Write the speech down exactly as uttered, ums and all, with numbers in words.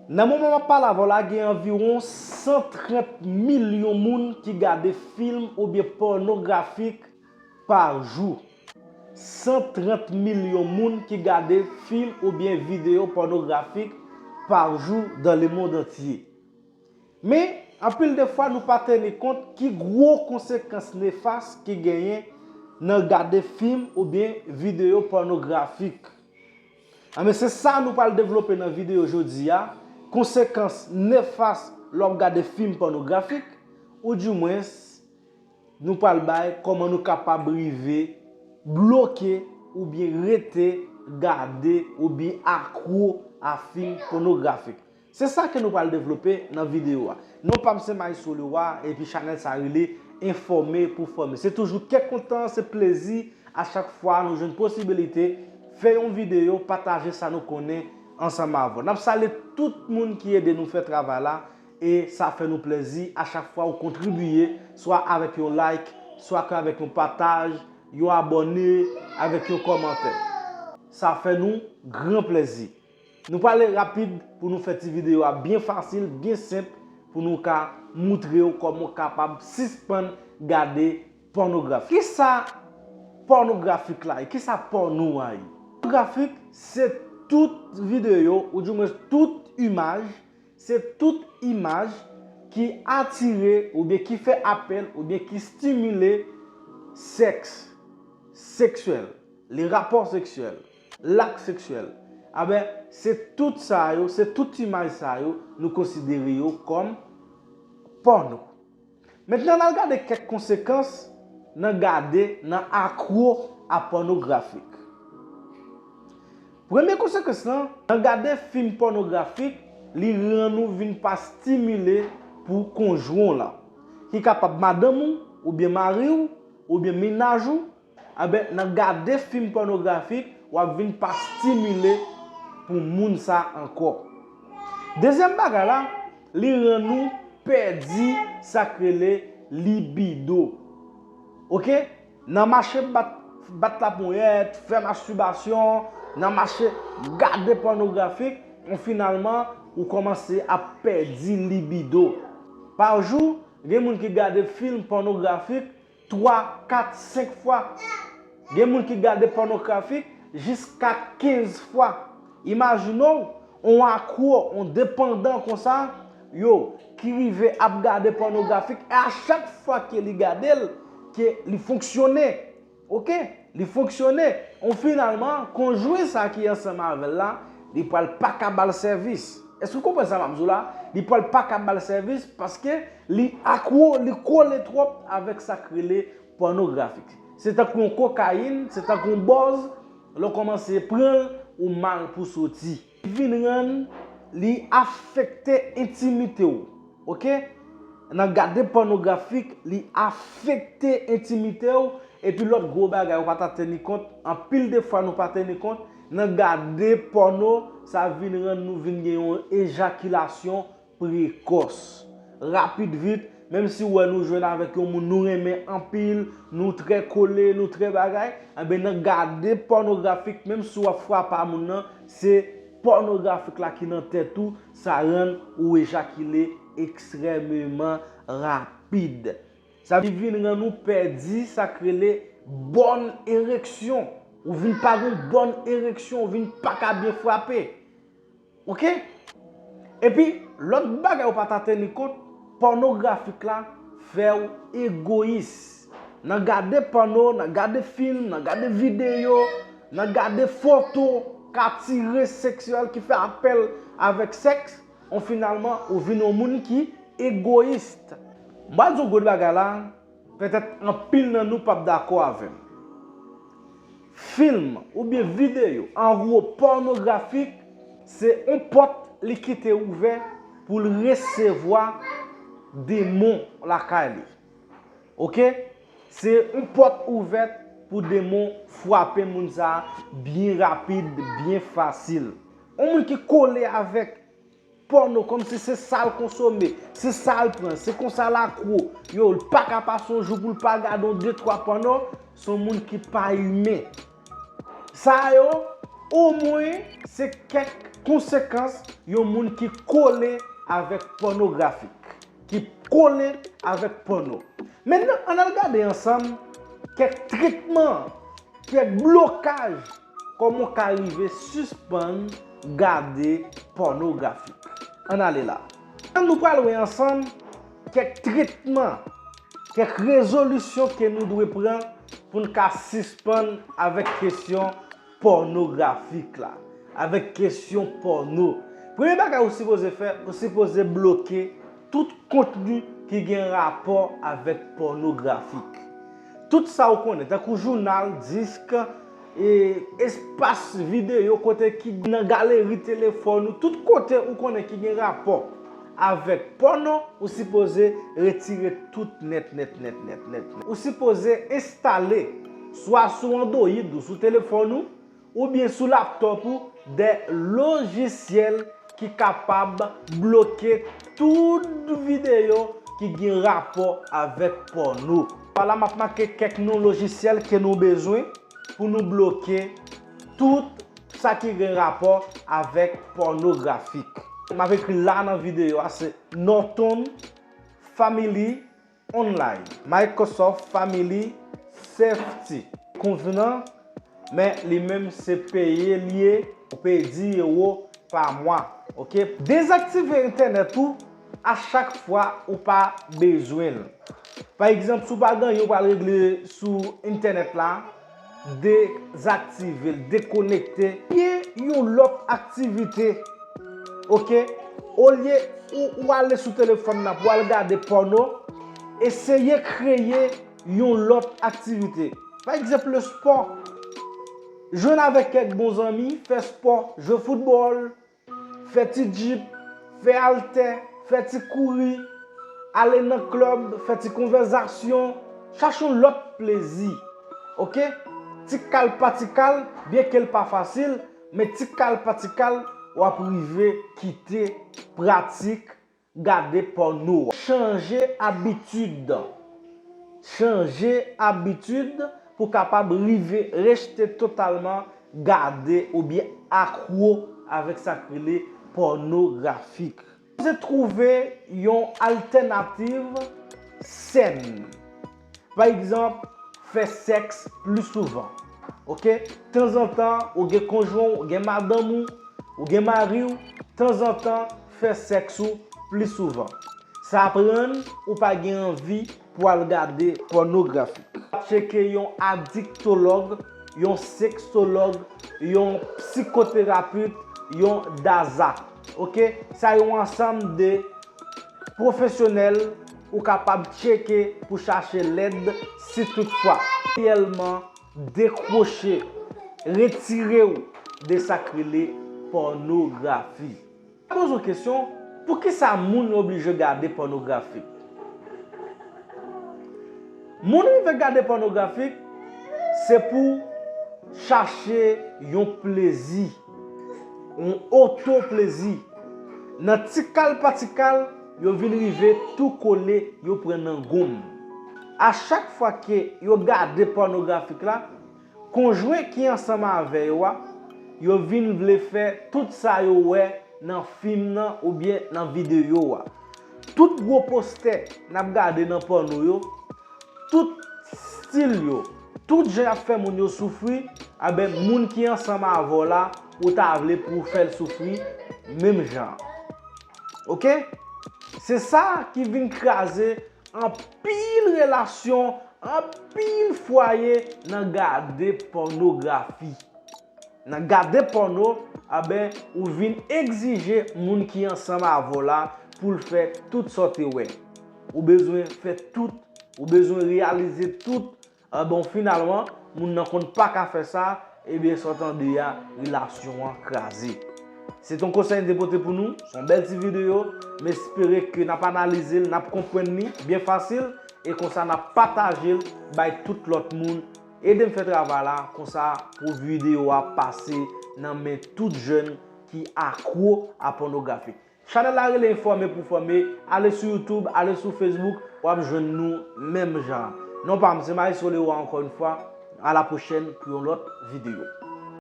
Nan moman m ap pale avè w la, gen anviwon san trant milyon moun ki gade fim oubyen pònografik pa jou. San trant milyon moun ki gade fim oubyen videyo pònografik pa jou dans le monde entier. Men, anpil de fwa, nou pa teni kont ki gwo konsekans nefas ki genyen nan gade fim oubyen videyo pònografik. Anben, se sa nou pral devlope nan videyo jodi a, konsekans nefas lè w ap gade fim pònografik, oudimwens, nou pral bay kòman nou kapab rive bloke oubyen rete gade oubyen akwo a fim pònografik. Se sa ke nou pral devlope nan videyo a. Non pa m se Maestro Leroy, epi chanèl sa rele Enfòme pou Fòme. Se toujou kè kontan, se plezi a chak fwa nou jwenn posibilite fè yon videyo, pataje sa nou konnen ansanm avè w. N ap salye tout moun ki ede nou fè travay la, e sa fè nou plezi a chak fwa ou kontribiye, swa avèk yon like, swa ke avèk yon pataj, yon abòne, avèk yon kòmantè. Sa fè nou gran plezi. Nou prale rapid pou nou fè ti videyo a byen fasil, byen senp, pou nou ka moutre w kòman w kapab sispann gade pònografi. Kisa pònografik la ye? Kisa pòno a ye? Pònografik se tout videyo, oudimwens tout imaj, se tout imaj ki atire oubyen ki fè apèl oubyen ki stimile sèks, seksyèl, les rapports sexuels, l'acte sexuel. Anben, se tout sa yo, se tout imaj sa yo, nou konsidere yo kòm pòno. Mentnan, n al gade kèk konsekans nan gade, nan akwo a pònografik. Premye konsekans lan, nan gade fim pònografik, li rann ou vin pa stimile pou konjwen w lan, ki kapab madanm ou, oubyen mari w, oubyen mennaj ou, anben, nan gade fim pònografik, w ap vin pa stimile pou moun sa ankò. Dezyèm bagay la, li rann ou pèdi sa k rele libido. Oke? Nan mache bat, bat laponyèt, fè mastibasyon, nan mache gade pònografik, ou finalman, ou kòmanse ap pèdi libido. Pa jou, gen moun ki gade fim pònografik twa, kat, senk fwa. Gen moun ki gade pònografik jiska kenz fwa. Imajine w, on akwo, on depandan konsa, yo, ki rive ap gade pònografik, e a chak fwa ke li gade l, ke li fonksyone. Oke? Li fonksyone. On finalman, konjwen sa ki ansanm avè l la, li pral pa ka ba l sèvis. Èske w konprann sa m ap di w la? Li pral pa ka ba l sèvis paske li akwo, li kole twòp avèk sa k rele pònografik. Se tankou yon kokayin, se tankou yon bòz, lè w kòmanse pran l, ou mal pou soti. Vin rann li afekte entimite w. Oke? Nan gade pònografik, li afekte entimite w, epi lòt gwo bagay ou pa ta teni kont, anpil de fwa nou pa teni kont, nan gade pòno, sa vin rann nou vin gen yon ejakilasyon prekòs. Rapid vit, menm si w wè nou jwenn avèk yon moun nou renmen anpil, nou trè kole, nou trè bagay, enben nan gade pònografik, menm si w ap frape a moun nan, se pònografik la ki nan tèt ou, sa rann ou ejakile ekstrèmeman rapid. Sa vin rann ou pèdi sa k rele bòn ereksyon. Ou vin pa gen bòn ereksyon, ou vin pa ka byen frape. Oke? Epi, lòt bagay ou pa ta teni kont, pònografik la fè w egoyis. Nan gade pòno, nan gade fim, nan gade videyo, nan gade foto k atire seksyèl, ki fè apèl avèk sèks, ou finalman, ou vin yon moun ki egoyis. M pral di w gwo bagay la, petèt anpil nan nou p ap dakò avè m. Fim oubyen videyo, an gwo, pònografik, se yon pòt li kite ouvè pou l resevwa demon lakay li. Oke? Se yon pòt ouvè pou demon frape moun sa a byen rapid, byen fasil. Yon moun ki kole avèk pòno, kòmsi se sa l konsome, se sa l pran, se konsa l akwo. Yo, l pa ka pase yon jou pou l pa gade yon de twa pòno, se yon moun ki pa imen. Sa yo, omwen, se kèk Konsekans yon moun ki kole avèk pònografik, ki kole avèk pòno. Mentnan, ann al gade ansanm kèk tretman, kèk blokaj, kòman w ka rive sispann gade pònografik. Ann ale la. Nou pral wè ansanm kèk tretman, kèk rezolisyon ke nou dwe pran pou n ka sispann avèk kesyon pònografik la, avèk kesyon pòno. Premye bagay ou sipoze fè, ou sipoze bloke tout kontni ki gen rapò avèk pònografik. Tout sa ou konnen, tankou jounal, disk, e espas videyo kote ki nan galeri telefòn ou, tout kote ou konnen ki gen rapò avèk pòno, ou sipoze retire tout nèt, nèt, nèt, nèt, nèt, nèt. Ou sipoze enstale, swa sou Android ou sou telefòn ou, oubyen sou laptòp ou, de lojisyèl ki kapab bloke tout videyo ki gen rapò avèk pòno. Ala m ap make kèk non lojisyèl ke nou bezwen pou nou bloke tout sa ki gen rapò avèk pònografik. M ap ekri la nan videyo a, se Norton Family Online, Microsoft Family Safety. Konvenan, men li menm se peye li ye, ou peye dis ewo pa mwa, oke? Dezaktive entènèt ou a chak fwa ou pa bezwen l. Pa egzanp, si w pa gen anyen w pral regle sou entènèt la, dezaktive l, dekonekte, kreye yon lòt aktivite, oke? Olye ou, ou ale sou telefòn nan pou al gade pòno, eseye kreye yon lòt aktivite. Pa egzanp, le spò. Jwenn avèk kèk bon zanmi, fè spò, jwe foutbòl, fè ti jip, fè altè, fè ti kouri, ale nan klèb, fè ti konvèsasyon, chache yon lòt plezi. Oke? Ti kal pa ti kal, byenke l pa fasil, men ti kal pa ti kal, w ap rive kite pratik gade pòno a. Chanje abitid. Chanje abitid pou kapab rive rejte totalman gade oubyen akwo avèk sa k rele pònografik. Se twouve yon altènativ sèn. Pa egzanp, fè sèks pli souvan. Oke? Tanzantan, ou gen konjwen w, ou gen madanm ou, ou gen mari w, tanzantan, fè sèks ou pli souvan. Sa ap rann ou pa gen anvi pou al gade pònografik. Tcheke yon adiktològ, yon seksològ, yon psikoterapit, yon daza. Oke? Sa yon ansanm de pwofesyonèl ou kapab tcheke pou chache lèd si toutfwa. Reyèlman dekwoche, retire w de sa k rele pònografi. Poze w kesyon, poukisa moun yo oblije gade pònografi? Moun rive gade pònografik, se pou chache yon plezi, yon oto plezi. Nan ti kal pa ti kal, yo vin rive tou kole, yo pran nan gonm. A chak fwa ke yo gade pònografik la, konjwen ki ansanm avè yo a, yo vin vle fè tout sa yo wè nan fim nan oubyen nan videyo a. Tout gwo postè n ap gade nan pòno yo, tout stil yo, tout jan y ap fè moun yo soufri, enben, moun ki ansanm avè w la, ou ta vle pou w fè l soufri menm jan an. Oke? Se sa ki vin kraze anpil relasyon, anpil fwaye nan gade pònografi. Nan gade pòno, enben, ou vin egzije moun ki ansanm avè w la pou l fè tout sa w te wè. Ou bezwen fè tout, ou bezwen reyalize tout. Enben, finalman, moun nan konn pa ka fè sa, ebyen, sa w tande a, relasyon an kraze. Se t on konsèy m te pote pou nou, se yon bèl ti videyo, m espere ke n ap analize l, n ap konprann li byen fasil, e konsa n ap pataje l bay tout lòt moun. Ede m fè travay la, konsa pou videyo a pase nan men tout jèn ki akwo a pònografi. Chanèl la rele Enfòme pou Fòme, ale sou YouTube, ale sou Facebook, w ap jwenn nou menm jan. Non pa m, se Maestro Leroy ankò yon fwa, a la pwochèn pou yon lòt videyo.